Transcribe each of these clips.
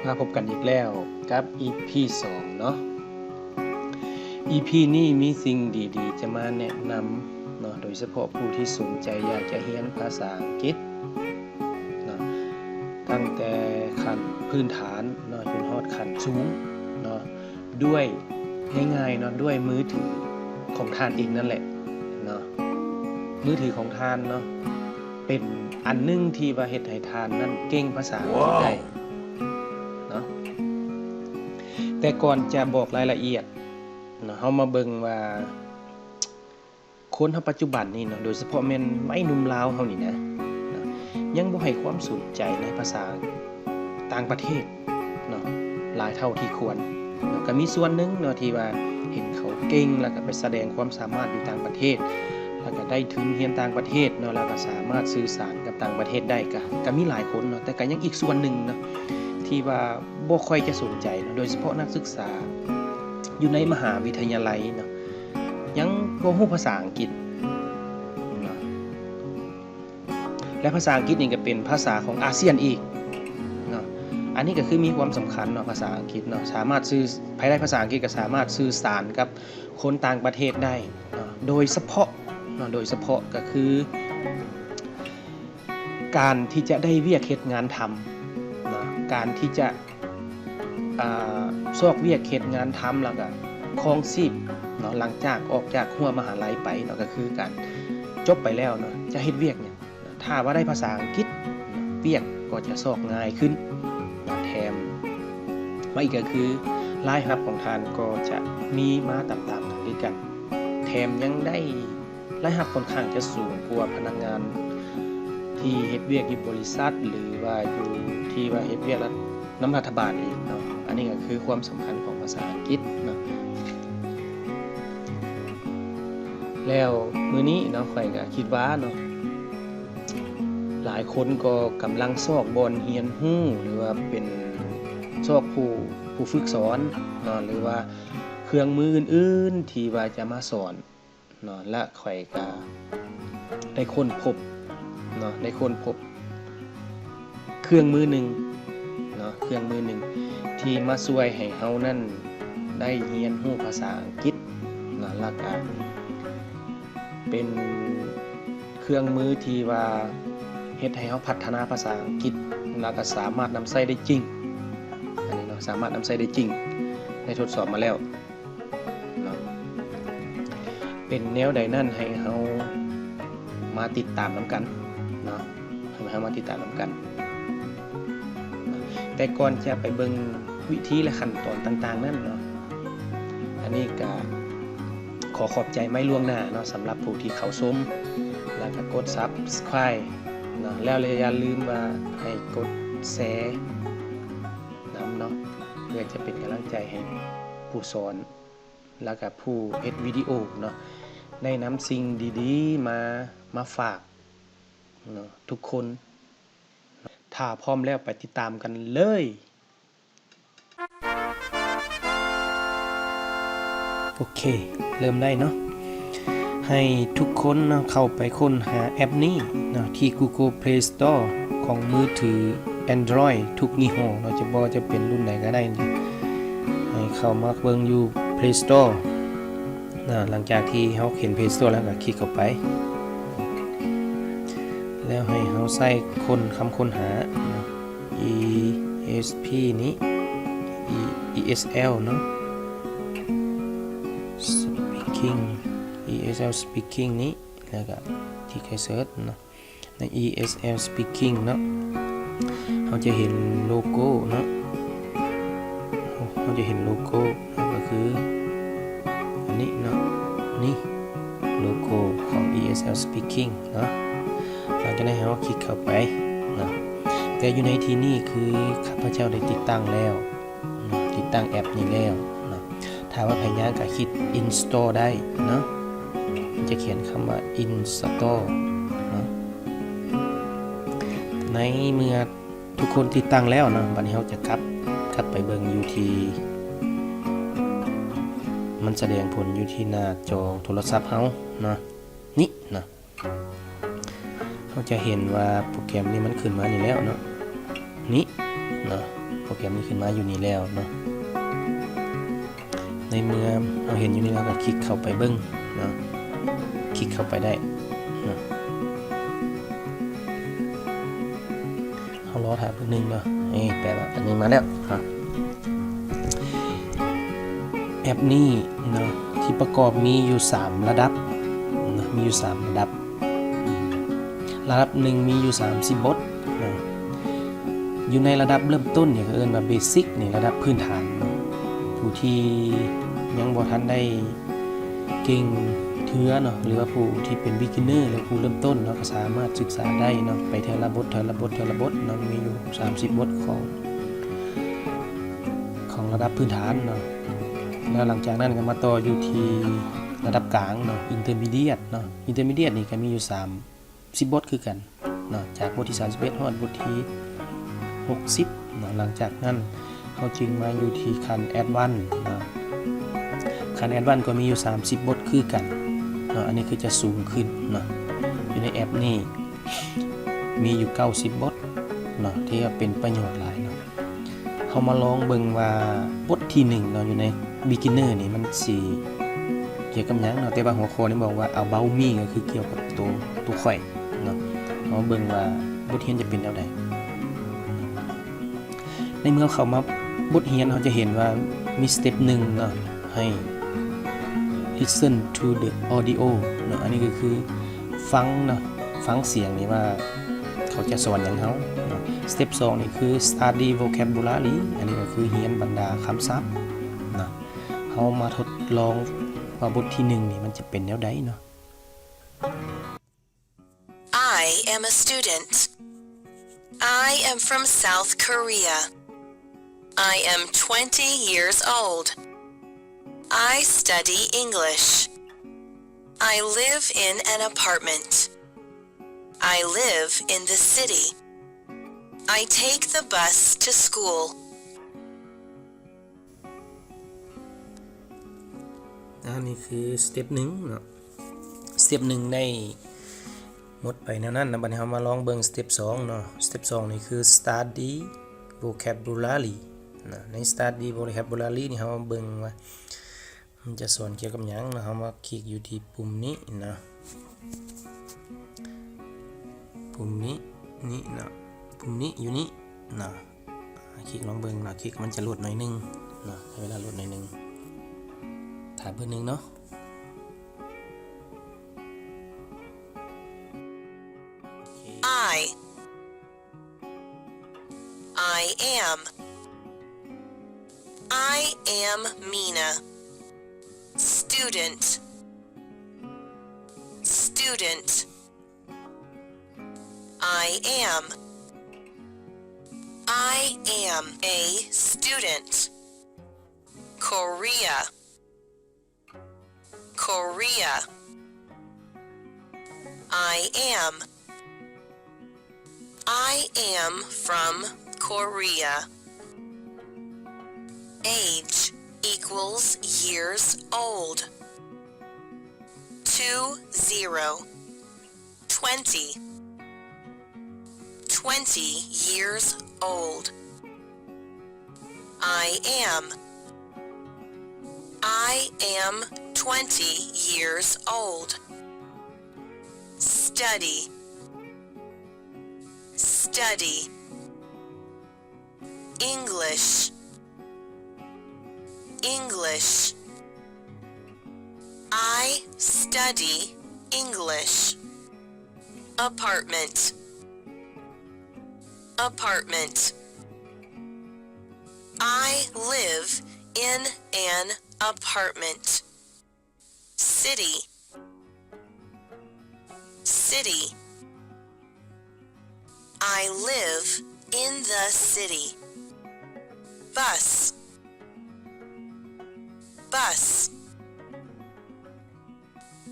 ມາພົບກັນອີກແລ້ວກັບ ອີພີ ສອງເນາະ. ອີພີ ນີ້ມີສິ່ງດີໆຈະມາແນະນຳເນາະ, ໂດຍສະເພາະຜູ້ທີ່ສົນໃຈຢາກຈະຮຽນພາສາອັງກິດເນາະ, ຕັ້ງແຕ່ຂັ້ນພື້ນຖານເນາະ ຈົນຮອດຂັ້ນສູງເນາະ, ດ້ວຍ ງ່າຍໆເນາະ ດ້ວຍມືຖືຂອງທ່ານເອງນັ້ນແຫຼະເນາະ. ມືຖືຂອງທ່ານເນາະ ເປັນອັນໜຶ່ງທີ່ວ່າເຮັດໃຫ້ທ່ານນັ້ນເກັ່ງພາສາອັງກິດໄດ້ເນາະ. ແຕ່ກ່ອນຈະບອກລາຍລະອຽດເນາະ ເຮົາມາເບິ່ງວ່າ ຄົນເຮົາປັດຈຸບັນນີ້ເນາະ ໂດຍສະເພາະແມ່ນໄວໜຸ່ມລາວເຮົານີ້ນະ ຍັງບໍ່ໃຫ້ຄວາມສົນໃຈໃນພາສາຕ່າງປະເທດເນາະ ຫຼາຍເທົ່າທີ່ຄວນເນາະ. ກໍມີສ່ວນໜຶ່ງເນາະ ທີ່ວ່າເຫັນເຂົາເກັ່ງ ແລ້ວກໍໄປສະແດງຄວາມສາມາດຢູ່ຕ່າງປະເທດ ແລ້ວກໍໄດ້ທຶນຮຽນຕ່າງປະເທດເນາະ ແລ້ວກໍສາມາດສື່ສານກັບຕ່າງປະເທດໄດ້ ກໍ ກໍມີຫຼາຍຄົນເນາະ. ແຕ່ກໍຍັງອີກສ່ວນໜຶ່ງເນາະ ທີ່ວ່າບໍ່ຄ່ອຍຈະສົນໃຈເນາະ ໂດຍສະເພາະນັກສຶກສາຢູ່ໃນມະຫາວິທະຍາໄລເນາະ ຍັງບໍ່ຮູ້ພາສາອັງກິດເນາະ. ແລະ ພາສາອັງກິດນີ້ກໍເປັນພາສາຂອງອາຊຽນອີກເນາະ. ອັນນີ້ກໍຄືມີຄວາມສຳຄັນເນາະ ພາສາອັງກິດເນາະ ສາມາດສື່ ໃຜໄດ້ພາສາອັງກິດກໍສາມາດສື່ສານກັບຄົນຕ່າງປະເທດໄດ້ເນາະ. ໂດຍສະເພາະເນາະ ໂດຍສະເພາະກໍຄື ການທີ່ຈະໄດ້ວຽກເຮັດງານທຳເນາະ ການທີ່ຈະ ອ່າ ຊອກວຽກເຮັດງານທຳ ແລ້ວກະຄອງຊີບເນາະ ຫຼັງຈາກອອກຈາກຮົ້ວມະຫາໄລໄປເນາະ ກໍຄືການຈົບໄປແລ້ວເນາະ ຈະເຮັດວຽກຫຍັງ ຖ້າວ່າໄດ້ພາສາອັງກິດ ວຽກກໍຈະຊອກງ່າຍຂຶ້ນ ແຖມມາອີກກໍຄືລາຍຮັບຂອງທ່ານກໍຈະມີມາຕາມໆກັນຄືກັນ ແຖມຍັງໄດ້ ລາຍຮັບຂ້ອນຂ້າງຈະສູງກວ່າພະນັກງານທີ່ເຮັດວຽກຢູ່ບໍລິສັດ ຫຼືວ່າຢູ່ທີ່ວ່າເຮັດວຽກນຳລັດຖະບານອີກເນາະ. ອັນນີ້ກໍຄືຄວາມສຳຄັນຂອງພາສາອັງກິດເນາະ. ແລ້ວມື້ນີ້ເນາະ ຂ້ອຍກໍຄິດວ່າເນາະ ຫຼາຍຄົນກໍກຳລັງຊອກບ່ອນຮຽນຮູ້ ຫຼືວ່າເປັນຊອກຜູ້ ຜູ້ຝຶກສອນເນາະ ຫຼືວ່າເຄື່ອງມືອື່ນໆທີ່ວ່າຈະມາສອນ ເນາະ ແລະ ຂ້ອຍກະໄດ້ຄົ້ນພົບເນາະ ໄດ້ຄົ້ນພົບເຄື່ອງມືໜຶ່ງເນາະ ເຄື່ອງມືໜຶ່ງທີ່ມາຊ່ວຍໃຫ້ເຮົານັ້ນໄດ້ຮຽນຮູ້ພາສາອັງກິດເນາະ ແລ້ວກະເປັນເຄື່ອງມືທີ່ວ່າເຮັດໃຫ້ເຮົາພັດທະນາພາສາອັງກິດ ແລ້ວກະສາມາດນຳໃຊ້ໄດ້ຈິງ ອັນນີ້ເນາະ ສາມາດນຳໃຊ້ໄດ້ຈິງ ໄດ້ທົດສອບມາແລ້ວ ເນາະ ເປັນແນວໃດນັ້ນໃຫ້ເຮົາມາຕິດຕາມນຳກັນເນາະ ໃຫ້ເຮົາມາຕິດຕາມນຳກັນ. ແຕ່ກ່ອນຈະໄປເບິ່ງວິທີ ແລະ ຂັ້ນຕອນຕ່າງໆນັ້ນເນາະ ອັນນີ້ກະຂໍຂອບໃຈໄວ້ລ່ວງໜ້າເນາະ ສຳລັບຜູ້ທີ່ເຂົ້າຊົມ ແລ້ວກະກົດ Subscribe ເນາະ ແລ້ວຢ່າລືມວ່າໃຫ້ກົດ Share ນຳເນາະ ເພື່ອຈະເປັນກຳລັງໃຈໃຫ້ຜູ້ສອນ ແລ້ວກະຜູ້ເຮັດວິດີໂອເນາະ ໄດ້ນຳສິ່ງດີໆມາ ມາຝາກເນາະ ທຸກຄົນ. ຖ້າພ້ອມແລ້ວໄປຕິດຕາມກັນເລີຍ. ໂອເຄ ເລີ່ມໄດ້ເນາະ. ໃຫ້ທຸກຄົນເນາະ ເຂົ້າໄປຄົ້ນຫາແອັບນີ້ເນາະ ທີ່ Google Play Store ຂອງມືຖື Android ທຸກຍີ່ຫໍ້ເນາະ ຈະບໍ່ວ່າຈະເປັນລຸ້ນໃດກໍໄດ້ ໃຫ້ເຂົ້າມາເບິ່ງຢູ່ Play Store ນະ. ຫຼັງຈາກທີ່ເຮົາເຫັນ Play Store ແລ້ວ ກໍຄລິກເຂົ້າໄປ ແລ້ວໃຫ້ເຮົາໃສ່ຄົ້ນ ຄຳຄົ້ນຫາເນາະ ESP ນີ້ E- ESL ເນາະ Speaking ESL Speaking ນີ້ ແລ້ວກໍຄລິກໃຫ້ Search ເນາະ ໃນ ESL Speaking ເນາະ ເຮົາຈະເຫັນໂລໂກ້ເນາະ ເຮົາຈະເຫັນໂລໂກ້ ກໍຄືອັນນີ້ເນາະ ນີ້ໂລໂກ້ຂອງ ESL Speaking ເນາະ. ຫຼັງຈາກນັ້ນເຮົາຄລິກເຂົ້າໄປເນາະ ແຕ່ຢູ່ໃນທີ່ນີ້ຄືຂ້າພະເຈົ້າໄດ້ຕິດຕັ້ງແລ້ວເນາະ ຕິດຕັ້ງແອັບນີ້ແລ້ວເນາະ. ຖ້າວ່າໃຜຍັງກໍຄລິກ Install ໄດ້ເນາະ ມັນຈະຂຽນຄຳວ່າ Install ເນາະ. ໃນເມື່ອທຸກຄົນຕິດຕັ້ງແລ້ວເນາະ ບັດນີ້ເຮົາຈະກັບ ກັບໄປເບິ່ງຢູ່ທີ່ ມັນສະແດງຜົນຢູ່ທີ່ໜ້າຈໍໂທລະສັບເຮົາເນາະ ນີ້ເນາະ. ເຮົາຈະເຫັນວ່າໂປຣແກຣມນີ້ມັນຂຶ້ນມານີ້ແລ້ວເນາະ ນີ້ເນາະ ໂປຣແກຣມນີ້ຂຶ້ນມາຢູ່ນີ້ແລ້ວເນາະ. ໃນເມື່ອເຮົາເຫັນຢູ່ນີ້ ເຮົາກໍຄລິກເຂົ້າໄປເບິ່ງເນາະ, ຄລິກເຂົ້າໄປໄດ້ເນາະ. ເຮົາລໍຖ້າເບິ່ງໜຶ່ງເນາະ. ນີ້ ແປວ່າອັນນີ້ມາແລ້ວເນາະ. ແອັບນີ້ເນາະ ທີ່ປະກອບມີຢູ່ສາມລະດັບເນາະ, ມີຢູ່ສາມລະດັບ. ລະດັບໜຶ່ງມີຢູ່ສາມສິບບົດເນາະ. ຢູ່ໃນລະດັບເລີ່ມຕົ້ນນີ້ ເຂົາເອີ້ນວ່າເບສິກນີ້ ລະດັບພື້ນຖານເນາະ. ຜູ້ທີ່ຍັງບໍ່ທັນໄດ້ເກັ່ງເທື່ອເນາະ ຫຼືວ່າຜູ້ທີ່ເປັນບີກິນເນີ ຫຼືຜູ້ເລີ່ມຕົ້ນເນາະ ກໍສາມາດສຶກສາໄດ້ເນາະ, ໄປເທື່ອລະບົດ ເທື່ອລະບົດ ເທື່ອລະບົດເນາະ. ມີຢູ່ສາມສິບບົດຂອງ ຂອງລະດັບພື້ນຖານເນາະ. ແລ້ວຫຼັງຈາກນັ້ນກໍມາຕໍ່ຢູ່ທີ່ລະດັບກາງເນາະ, ອິນເຕີມີດຽດເນາະ. ອິນເຕີມີດຽດນີ້ກໍມີຢູ່ສາມສິບບົດຄືກັນເນາະ, ຈາກບົດທີສາມສິບເອັດຮອດບົດທີຫົກສິບເນາະ. ຫຼັງຈາກນັ້ນເຮົາຈຶ່ງມາຢູ່ທີ່ຂັ້ນແອັດວານເນາະ, ຂັ້ນແອັດວານກໍມີຢູ່ສາມສິບບົດຄືກັນເນາະ. ອັນນີ້ຄືຈະສູງຂຶ້ນເນາະ. ຢູ່ໃນແອັບນີ້ມີຢູ່ເກົ້າສິບບົດເນາະ ທີ່ວ່າເປັນປະໂຫຍດຫຼາຍເນາະ. ເຮົາມາລອງເບິ່ງວ່າບົດທີໜຶ່ງເນາະ ຢູ່ໃນບີກິນເນີນີ້ ມັນຊິກ່ຽວກັບຫຍັງເນາະ, ແຕ່ວ່າຫົວຂໍ້ນີ້ບອກວ່າ About Me ກໍຄືກ່ຽວກັບໂຕ ໂຕຂ້ອຍເນາະ. ເຮົາເບິ່ງວ່າບົດຮຽນຈະເປັນແນວໃດ. ໃນເມື່ອເຮົາເຂົ້າມາບົດຮຽນ ເຮົາຈະເຫັນວ່າມີສະເຕັບໜຶ່ງເນາະ ໃຫ້ Listen to the audio ເນາະ, ອັນນີ້ກໍຄື ຟັງເນາະ, ຟັງສຽງນີ້ວ່າເຂົາຈະສອນຫຍັງເຮົາເນາະ. ສະເຕັບສອງນີ້ຄື Study vocabulary ອັນນີ້ກໍຄືຮຽນບັນດາຄຳສັບເນາະ. ເຮົາມາທົດລອງວ່າບົດທີໜຶ່ງນີ້ມັນຈະເປັນແນວໃດເນາະ. I am a student. I am from South Korea. I am twenty years old. I study English. I live in an apartment. I live in the city. I take the bus to school. ອັນນີ້ຄືສະເຕັບໜຶ່ງເນາະ, ສະເຕັບໜຶ່ງໄດ້ໝົດໄປແນວນັ້ນນະ. ບັດນີ້ເຮົາມາລອງເບິ່ງສະເຕັບສອງເນາະ. ສະເຕັບສອງນີ້ຄື Study vocabulary ນະ. ໃນ Study vocabulary ນີ້ ເຮົາມາເບິ່ງວ່າ ມັນຈະສອນກ່ຽວກັບຫຍັງເນາະ. ເຮົາມາຄລິກຢູ່ທີ່ປຸ່ມນີ້ເນາະ, ປຸ່ມນີ້ ນີ້ເນາະ, ປຸ່ມນີ້ ຢູ່ນີ້ເນາະ. ຄລິກລອງເບິ່ງເນາະ, ຄລິກ ມັນຈະໂຫຼດໜ້ອຍໜຶ່ງເນາະ, ໃຫ້ເວລາໂຫຼດໜ້ອຍໜຶ່ງ, ຖ້າເບິ່ງໜຶ່ງເນາະ. I I am. I am Mina. Student. Student. I am. I am a student. Korea. Korea. I am. I am from Korea. Age equals years old. Two zero. Twenty. Twenty years old. I am. I am twenty years old. Study. Study. English. English. I study English. Apartment. Apartment. I live in an apartment. City. City. I live in the city. Bus. Bus.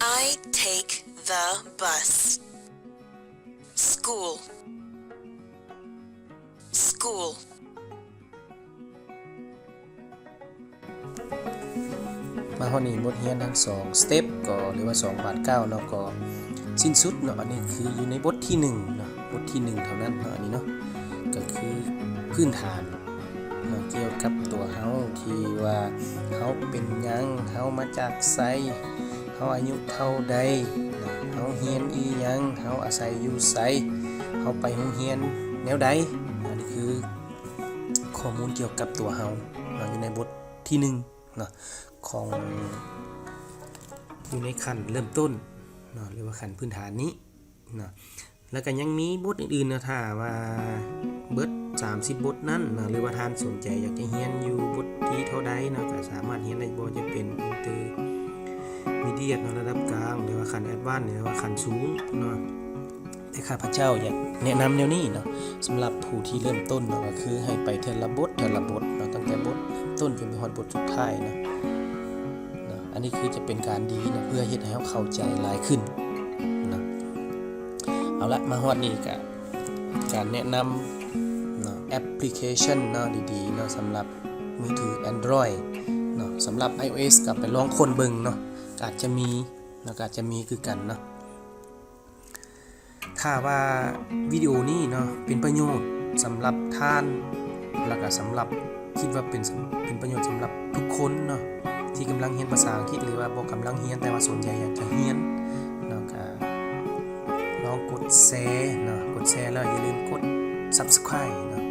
I take the bus. School. School. ມາຮອດນີ້ ບົດຮຽນທັງສອງສະເຕັບກໍ ຫຼືວ່າສອງບາດກ້າວເນາະ ກໍສິ້ນສຸດເນາະ. ອັນນີ້ຄືຢູ່ໃນບົດທີໜຶ່ງເນາະ, ບົດທີໜຶ່ງເທົ່ານັ້ນເນາະ. ອັນນີ້ເນາະ ກໍຄືພື້ນຖານ ເນາະ ກ່ຽວກັບຕົວເຮົາ ທີ່ວ່າເຮົາເປັນຫຍັງ, ເຮົາມາຈາກໃສ, ເຮົາອາຍຸເທົ່າໃດ, ເຮົາຮຽນອີ່ຫຍັງ, ເຮົາອາໄສຢູ່ໃສ, ເຮົາໄປໂຮງຮຽນແນວໃດ. ອັນນີ້ຄືຂໍ້ມູນກ່ຽວກັບຕົວເຮົາເນາະ ຢູ່ໃນບົດທີໜຶ່ງເນາະ ຂອງ ຢູ່ໃນຂັ້ນເລີ່ມຕົ້ນເນາະ ຫຼືວ່າຂັ້ນພື້ນຖານນີ້ເນາະ. ແລ້ວກໍຍັງມີບົດອື່ນໆເນາະ ຖ້າວ່າເບິດສາມສິບບົດນັ້ນເນາະ ຫຼືວ່າທ່ານສົນໃຈຢາກຈະຮຽນຢູ່ບົດທີເທົ່າໃດເນາະ ກໍສາມາດຮຽນໄດ້ ບໍ່ວ່າຈະເປັນ intermediate ເນາະ ລະດັບກາງ ຫຼືວ່າຂັ້ນ advance ຫຼືວ່າຂັ້ນສູງເນາະ. ແຕ່ຂ້າພະເຈົ້າຢາກແນະນຳແນວນີ້ເນາະ ສຳລັບຜູ້ທີ່ເລີ່ມຕົ້ນເນາະ ກໍຄືໃຫ້ໄປເທື່ອລະບົດ ເທື່ອລະບົດເນາະ ຕັ້ງແຕ່ບົດຕົ້ນຈົນໄປຮອດບົດສຸດທ້າຍເນາະ. ເນາະ ອັນນີ້ຄືຈະເປັນການດີເນາະ ເພື່ອເຮັດໃຫ້ເຮົາເຂົ້າໃຈຫຼາຍຂຶ້ນເນາະ. ເອົາລະ ມາຮອດນີ້ກະການແນະນຳເນາະ ແອັບພລິເຄຊັນເນາະ ດີໆເນາະ ສຳລັບມືຖື Android ເນາະ. ສຳລັບ iOS ກໍໄປລອງຄົ້ນເບິ່ງເນາະ ອາດຈະມີເນາະ ອາດຈະມີຄືກັນເນາະ. ຖ້າວ່າວິດີໂອນີ້ເນາະ ເປັນປະໂຫຍດສຳລັບທ່ານ ແລ້ວກໍສຳລັບ ຄິດວ່າເປັນ ເປັນປະໂຫຍດສຳລັບທຸກຄົນເນາະ ທີ່ກຳລັງຮຽນພາສາອັງກິດ ຫຼືວ່າບໍ່ກຳລັງຮຽນ ແຕ່ວ່າສົນໃຈຢາກຈະຮຽນເນາະ ກໍລອງກົດແຊເນາະ ກົດແຊແລ້ວຢ່າລືມກົດ Subscribe ເນາະ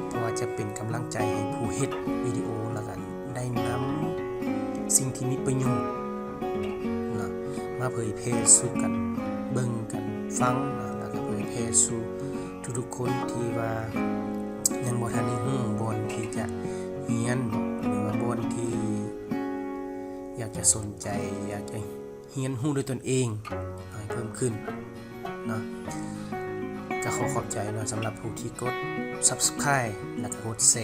ເພື່ອຈະເປັນກຳລັງໃຈໃຫ້ຜູ້ເຮັດວິດີໂອ ແລ້ວກໍໄດ້ນຳສິ່ງທີ່ມີປະໂຫຍດເນາະ ມາເຜີຍແຜ່ສູ່ກັນເບິ່ງກັນຟັງເນາະ ແລ້ວກໍເຜີຍແຜ່ສູ່ທຸກໆຄົນທີ່ວ່າຍັງບໍ່ທັນໄດ້ຮູ້ບ່ອນທີ່ຈະຮຽນ ຫຼືວ່າບ່ອນທີ່ຢາກຈະສົນໃຈ ຢາກຈະຮຽນຮູ້ດ້ວຍຕົນເອງໃຫ້ເພີ່ມຂຶ້ນເນາະ. ກໍຂໍຂອບໃຈເນາະ ສຳລັບຜູ້ທີ່ກົດ Subscribe ແລ້ວກໍກົດແຊ